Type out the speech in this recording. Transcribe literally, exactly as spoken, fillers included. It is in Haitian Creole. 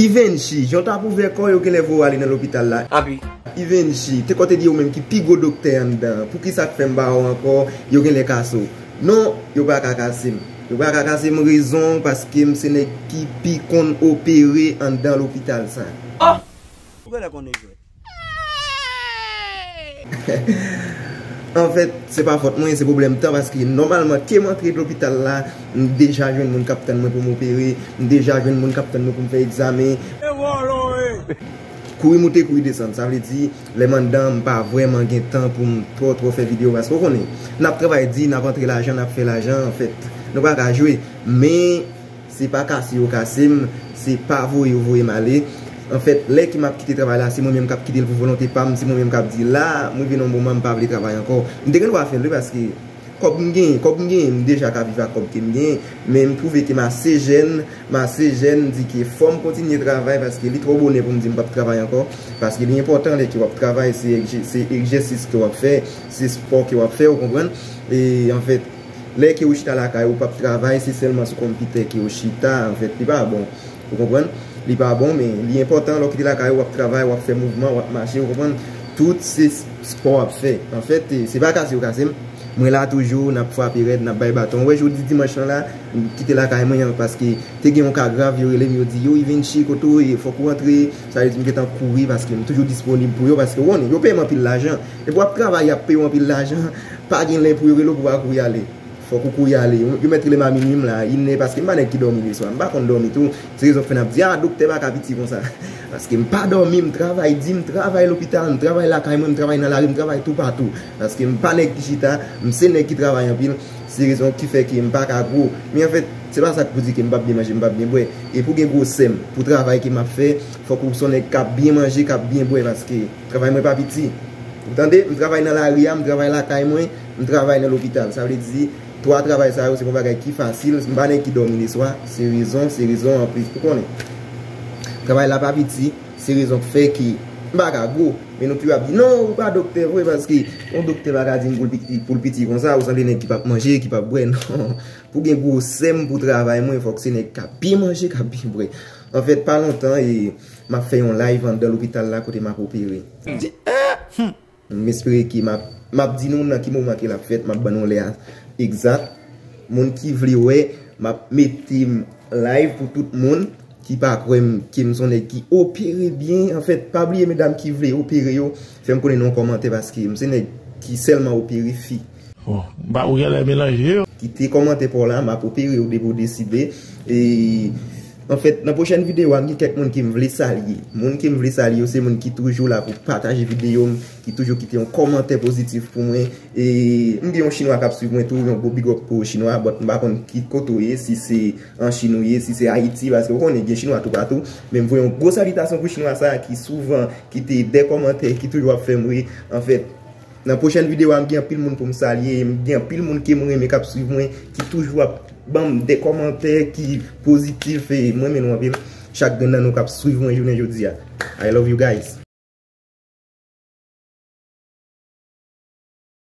Ivenchi, jan w t ap ouvè kò w, yo genlè voye w ale nan lopital la. Abi. Ivenchi, te kò te di yo menm ki pi gwo doktè anndan an. Poukisa k fè m ba w ankò, yo genlè kase w? Non, yo pa ka kase m. Yo pa ka kase m, rezon paske m se nèg ki pi konn opere anndan lopital sa. Oh! Ou genlè konnen jwèt. Anfèt, se pa fòt mwen, se pwoblèm tan, paske nòmalman, ke m antre lopital la, m deja jwenn moun k ap tann mwen pou m opere, m deja jwenn moun k ap tann mwen pou m fè egzamen. E vòlò, e! Kouri moute, kouri desann, sa vle di, lè m anndan, m pa vrèman gen tan pou m twò, twò fè videyo, paske w konnen, n ap travay di, n ap antre lajan, n ap fè lajan, anfèt, nou pa ka jwe, men, se pa kase yo kase m, se pa voye yo voye m ale. Anfèt, lè ke m ap kite travay la, se mwen menm k ap kite l pou volonte pa m, se mwen menm k ap di la, m rive nan yon moman m pa vle travay ankò. M te gen dwa fè l wi, paske kòb m genyen, kòb m genyen, m deja ka viv ak kòb ke m genyen, men m twouve ke m ase jèn, m ase jèn, m di ke fò m kontinye travay, paske li twò bonè pou m di m p ap travay ankò, paske li enpòtan lè ke w ap travay, se egje-, se egzèsis ke w ap fè, se spò ke w ap fè, ou konprann? E anfèt, lè ke ou chita lakay ou, p ap travay, se sèlman sou konpitè ke ou chita, anfèt, li pa bon. Ou konprann? Li pa bon, men li enpòtan lè w kite lakay ou, w ap travay, w ap fè mouvman, w ap mache, ou konprann? Tout se s-, spò w ap fè. Anfèt, e, se pa kase yo kase m. Mwen la toujou, n ap frape rèd, n ap bay baton. Ou wè, jodi dimanch lan la, m kite lakay mwen an, paske te gen yon ka grav, yo rele m, yo di, "Yo, Ivenchi, kote w ye? Fòk ou antre." Sa vle di m gentan kouri, paske m toujou disponib pou yo, paske, ou konnen, yo peye m anpil lajan. Depi w ap travay, y ap peye w anpil lajan. Pa gen lè pou yo rele w pou w pa kouri ale. Fòk ou kouri ale. Yo, yo mèt rele m a minui, m la, inè, paske m pa nèg ki dòmi leswa. M pa konn dòmi tou. Se rezon k fè n ap di, "Ah, doktè pa ka piti konsa." Paske m pa dòmi, m travay di, m travay lopital, m travay lakay mwen, m travay nan lari, m travay toupatou. Paske m pa nèg ki chita, m se nèg ki travay anpil. Se rezon ki fè ke m pa ka gwo. Men anfèt, se pa sa k pou di ke m p ap byen manje, m p ap byen bwè. E pou gen gwosè m, pou travay ke m ap fè, fòk ou se yon nèg k ap byen manje, k ap byen bwè, paske travay mwen pa piti. Ou tande? M travay nan lari a, m travay lakay mwen, m travay nan lopital. Sa vle di, twa travay sa yo, se pa yon bagay ki fasil. M pa nèg ki dòmi leswa. Se rezon, se rezon anplis. Ou konnen. Travay la pa piti. Se rezon k fè ke m pa ka gwo. Men nou toujou ap di, "Non, ou pa doktè vre, paske yon doktè pa ka di m pou l piti, pou l piti konsa, ou sanble nèg ki p ap manje, ki p ap bwè." Non. Pou gen gwosè m, pou travay mwen, fòk se nèg k ap byen manje, k ap byen bwè. Anfèt, pa lontan, e, m ap fè yon live anndan lopital la kote m ap opere. M espere ke m ap, m ap di nou nan ki moman ke l ap fèt, m ap ban nou lè a egzak. Moun ki vle wè, m ap mete m live pou tout moun ki pa kwè m, ke m se yon nèg ki opere byen. Anfèt, pa bliye medam ki vle opere yo, fè m konnen nan yon kòmantè paske m se nèg ki sèlman opere fi. Bon, m pa, ou genlè melanje yo. Kite kòmantè pa w la, m ap opere w depi w deside. E, anfèt, nan pwochèn videyo a, m gen kèk moun ke m vle salye. Moun ke m vle salye yo, se moun ki toujou la pou pataje videyo m, ki toujou kite yon kòmantè pozitif pou mwen. E, m gen yon chinwa k ap swiv mwen tou, yon gwo big up pou chinwa, but m pa konn ki kote w ye, si se an Chin ou ye, si se Ayiti, paske ou konnen gen chinwa toupatou. Men m voye yon gwo salitasyon pou chinwa sa a ki souvan kite de kòmantè, ki toujou ap fè m ri. Anfèt, nan pwochèn videyo a, m gen anpil moun pou m salye, m gen anpil moun ke m renmen k ap swiv mwen, ki toujou ap ban m de kòmantè ki pozitif, e mwen renmen nou anpil. Chak grenn nan nou k ap swiv mwen jounen jodi a. I love you guys.